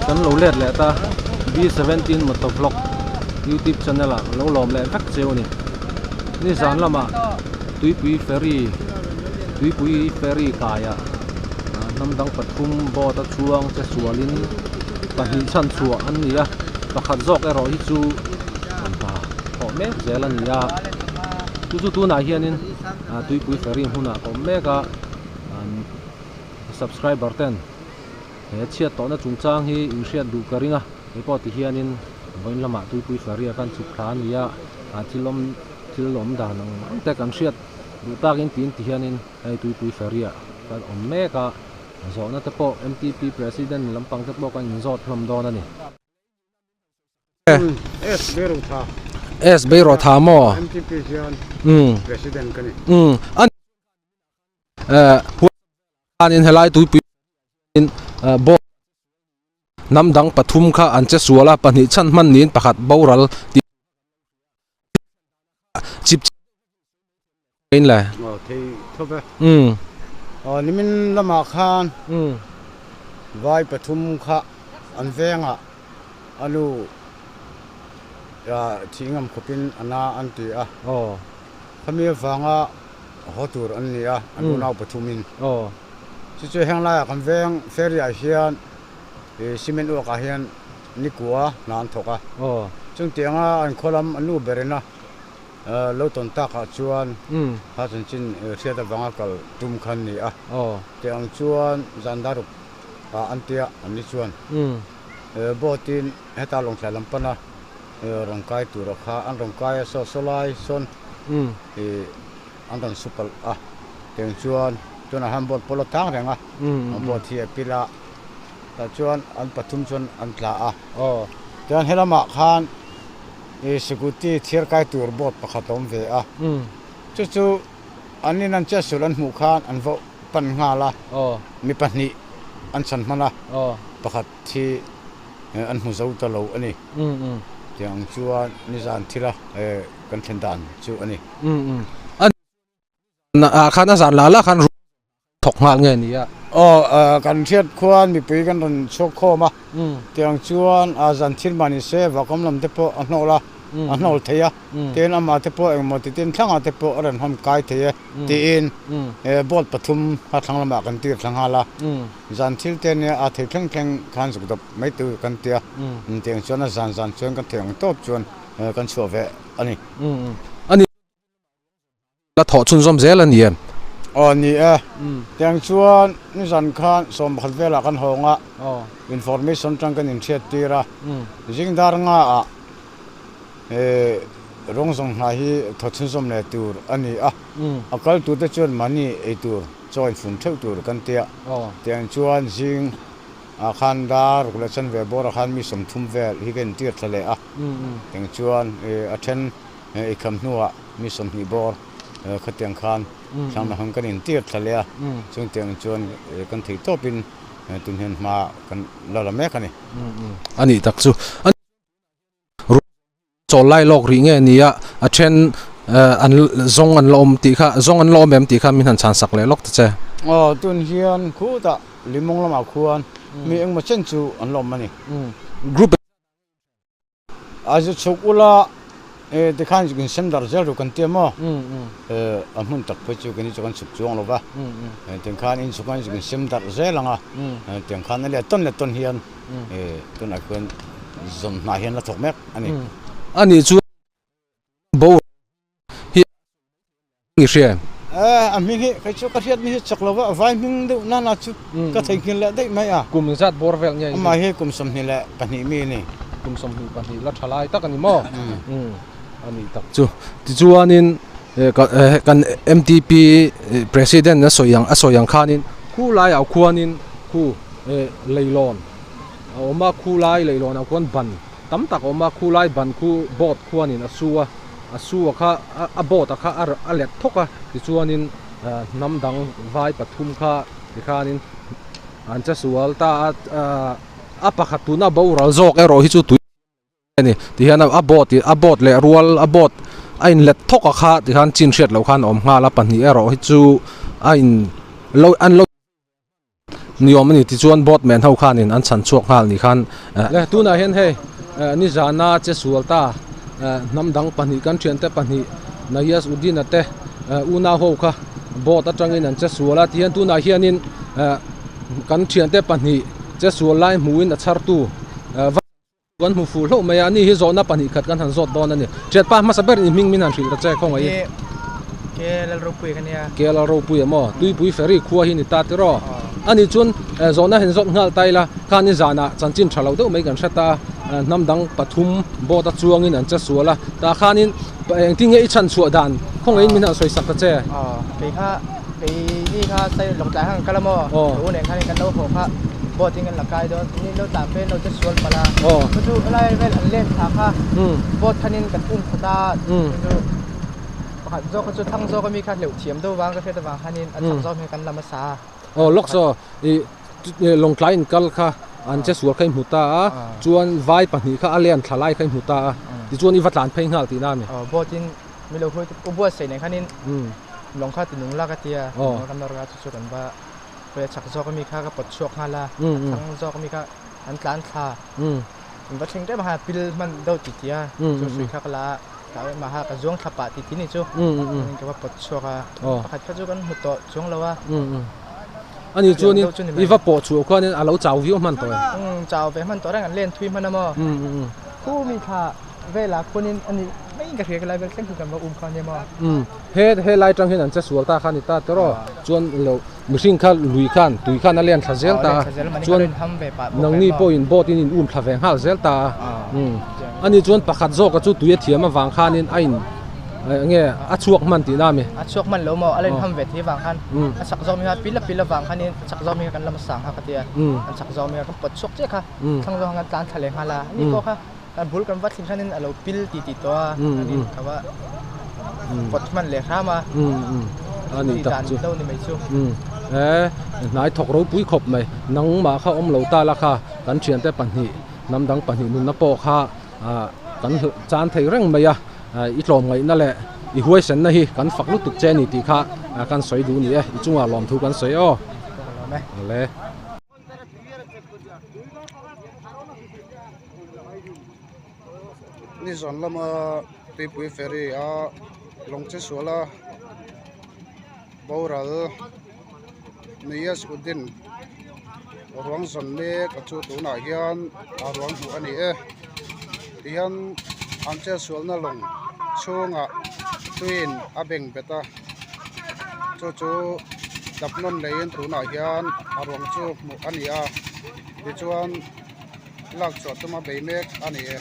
Kan lo let leh ta B17 Moto Vlog YouTube channel ah lo lawm leh vek cheu a ni. Nizan lamah Tuipui Ferry Tuipui Ferry kaiah hnam dang pathum boat a chuang che sualin pahnih chhan chhuah an ni a, pakhat zawk erawh hi chu hna thawh mek zel a ni a. Chu chu tunah hianin Tuipui Ferry hmunah ka awm mek a. Subscriber ten he chhiat tawhna chungchang hi in hriat duh ka ring a, hei pawh ti hianin vawiin lamah tuipui ferry a kan chhuk thla a ni a, ah thil awm thil awm dan ang ang te kan hriat duh takin tiin ti hianin hei tuipui ferry ah kan awm mek a, zawhna te pawh MTP President lampang te pawh kan inzawt hlawm dawn a ni. S Beirutha. S Beirutha maw? MTP hian President ka ni. Huanin helai tuipui boat hnam dang pathum kha an che sual a, pahnih chhan hman niin pakhat boral tih chip in le. Aw thei thawp e. Aw nimin lamah khan vai pathum kha an vengah a nu thih ngam khawpin a na an ti a. Khami avanga haw tur an ni a, an unau pathumin. Chu chu heng laiah kan veng ferry ah hian cement uak ah hian nikua hna an thawk a. Chungtianga an khaw lam an nu berin a lo tawn tak ah chuan kha chanchin hriat avanga kal tum kha an ni a. Tih ang chuan zan daruk ah an tia an ni chuan boat in heta lawngtlai lam pan a. Rawn kai tura kha an rawn kai a saw saw lai sawn ih an rawn su palh a tiang chuan tunah hian boat pawh la tang reng a an boat hi a pil a tah chuan an pathum chuan an tla a chuan helamah khan ih scooty thiar kai tur boat pakhat a awm ve a chu chu an in an chetsual an hmuh khan an va pan nghal a mi pahnih an chhan hman a pakhat hi. an hmu zo ta lo a ni. Tiang chuan nizan thila kan thlen dan chu a ni. A khan a zan la la khan thawk nghal nge ni a? Aw, kan hriat khuan mipui kan rawn chhuak khawm a, tiang chuan zan thil mah ni se vakawm lam te pawh a hnawl a, a hnawl thei a, tin amah te pawh engmaw ti tin thlangah te pawh a rawn hawn kai thei e tiin boat pathum kha thlang lamah kan tir thla nghal a. Zan thil te nia a thei thleng thleng khan zuk dawp mai tur kan ti a, tiang chuan a zan zan chuan kan thei ang tawp chuan kan chhuah ve a ni. A ni la thawh chhunzawm zel a ni em? Aw ni e, tiang chuan nizan khan 11 velah kan hawng a, information tang kan inhriat tir a, zing dar nga ah rawng zawng hna hi thaw chhunzawm leh tur a ni a, a kal tur te chuan mahni ei tur. Chaw infun theuh tur kan tia. Tiang chuan zing ah khan dar ruk leh chanve bawr ah khan mi 30 vel hi ka intir thla leh a. Tiang chuan a then i kham hnuah mi 20 bawr khatiang khan thlang lam kan intir thla leh a. Chung tiang chuan kan theih tawpin tun hian hma kan la la mek a ni. A nih tak chu. Chawl lai lawk rih nge ni a, a then an zawng an la awm tih kha, zawng an la awm em tih kha min han chhan sak leh lawk ta che. Aw, tun hian khutah limawng lamah khuan mi engmaw chen chu an la awm a ni. Group. A zu chhuk ula tikhan in sem darh zel ru kan tia maw? A hmun tak phei chu keini chu kan chhuk chuang lo va, tiangkhan in chhuk in sem darh zel ang a, tiangkhan a leh tawn leh tawn hian Tunah khuan zawn hnah hian la thawk mek a ni. A nih chu bo hi i hria em? A hming hi kei chu ka hriat mi hi chak lo va, a vai hming deuh nana chu ka theihnghilh leh daih mai a. Kum zat bawr vel nge i Amah hi kum 22 mi a ni. Kum 22 la tha lai tak a ni maw? A nih tak chu. Tichuanin kan MTP President a sawi ang a sawi ang khanin khu laiah khuanin khu leilawn a awm a, khu lai leilawn ah khuan ban tam tak a awm a, khu lai ban khu boat khuanin a su a, a su a kha a boat a kha a let thawk a, tichuanin hnam dang vai pathum kha tikhanin an che sual ta a, a pakhat tuna boral zawk erawh hi chu tui a ni tihian a boat a boat leh rual a boat a inlet thawk a kha tikhan chin hriat loh khan a awm nghal a, pahnih erawh hi chu a in lo an lo. ni awm a ni tichuan boat man ho khanin an chhan chhuak nghal ni khan le tunah hian hei nizana che sual ta hnam dang pahnih kan thiante pahnih Nayaz Uddin-a te unau ho kha boat atangin an che sual a tihian tunah hianin kan thiante pahnih che sual lai hmuhin a chhartu Kan hmu fuh hlauh mai a, ani hi zawhna pahnih khat kan han zawt dawn a ni. Thianpa hmasa ber i hming min han hrilh ta che khawngaih i. Ke Lalropuia ka nia. Ke Lalropuia maw? Tuipui ferry khua hi ni ta tiraw? Ani chuan zawhna han zawt nghal ta ila, khan i zanah chanchin tha lo deuh mai kan hre ta a, hnam dang pathum boat a chuangin an che sual a, tah khanin engtin nge i chhan chhuah dan khawngaihin min han sawi sak ta che. Kei kha Kei ni kha sai lawng tlai khan kan kal a maw? Ka u nen khan kan lo haw kha boat in kan la kai dawn ni lo tlan phei an lo che sual palh a. Chu chu helai vel an len thla kha boat khanin kan um khat a chu pakhat zawk kha chu thlang zawk ami kha hleuh thiam deuh vang ka hriat avang khanin a chak zawk hi kan lam a sa a. Aw lawk saw i lawng tlai in kal kha an che sual kha i hmu ta a chuan vai pahnih kha a len thla lai kha i hmu ta a tichuan i va tlan phei nghal tihna a ni. Aw boat in mi lo hruai u buatsaih nen khanin Lawng kha ti nung la ka ti a, lawng ka nawr a chu chu kan va hawi a chak zawk ami kha ka pawt chhuak nghal a, a thlang zawk ami kha an tlan thla, an va thleng tep a khan a pil hman deuh ti ti a, chu hrui kha ka la a, tah emah kha ka zuang thla pah ti ti ni chu, ka va pawt chhuak a, pakhat kha chu kan hmu tawh chuang lo a. Ani chuanin i va pawh chhuah khuanin a lo chau viau hman tawh em? Chau ve hman tawh reng an len thui hman a maw? Khu mi thla velah khuanin ani mai ka hria ka lai vel thleng chu kan va um kha ania maw? He he lai tang hian an che sual ta kha a ni ta tiraw? Chuan lo mihring kha lui khan tui khan a len thla zel ta a, chuan nangni pawhin boat in in um thla ve nghal zel ta a. Ani chuan pakhat zawka chu tui a thiam avang khanin a in enge a chhuak hman tihna a mi? A chhuak hman lo maw? A len ham ve thei avang khan a chak zawk mi kha pil a pil avang khanin a chak zawk mi kha kan lam a sang kha ka ti a, an chak zawk mi kha kan pawt chhuak chiah kha thlang zawk khan kan tlan thla leh nghal a, ani pawh kha Kan bul kan va thleng khanin a lo pil ti ti tawh a, anin ka va pawt hman leh hram a, ani tak chu ni mai chu. E hnai thawk ropui khawp mai, nangmah kha awm lo ta la kha kan thiante pahnih hnam dang pahnih nunna pawh kha kan chan thei reng mai a, i tlawmngaihna leh i huaisenna hi kan fak lutuk che a ni tih kha kan sawi duh ni e, i chungah lawmthu kan sawi aw. Le. Ni zawn lama tuipui ferry a lawng che sual a boral Niyas Uddin ruang zawn mek a chu tunah hian a ruang hmuh a ni e tihian an chetsualna lawng chhungah tuiin a beng bet a. Chu chu dap nawn leiin tunah hian a ruang chu hmuh a ni a tichuan lak chhuah tuma bei mek a ni e.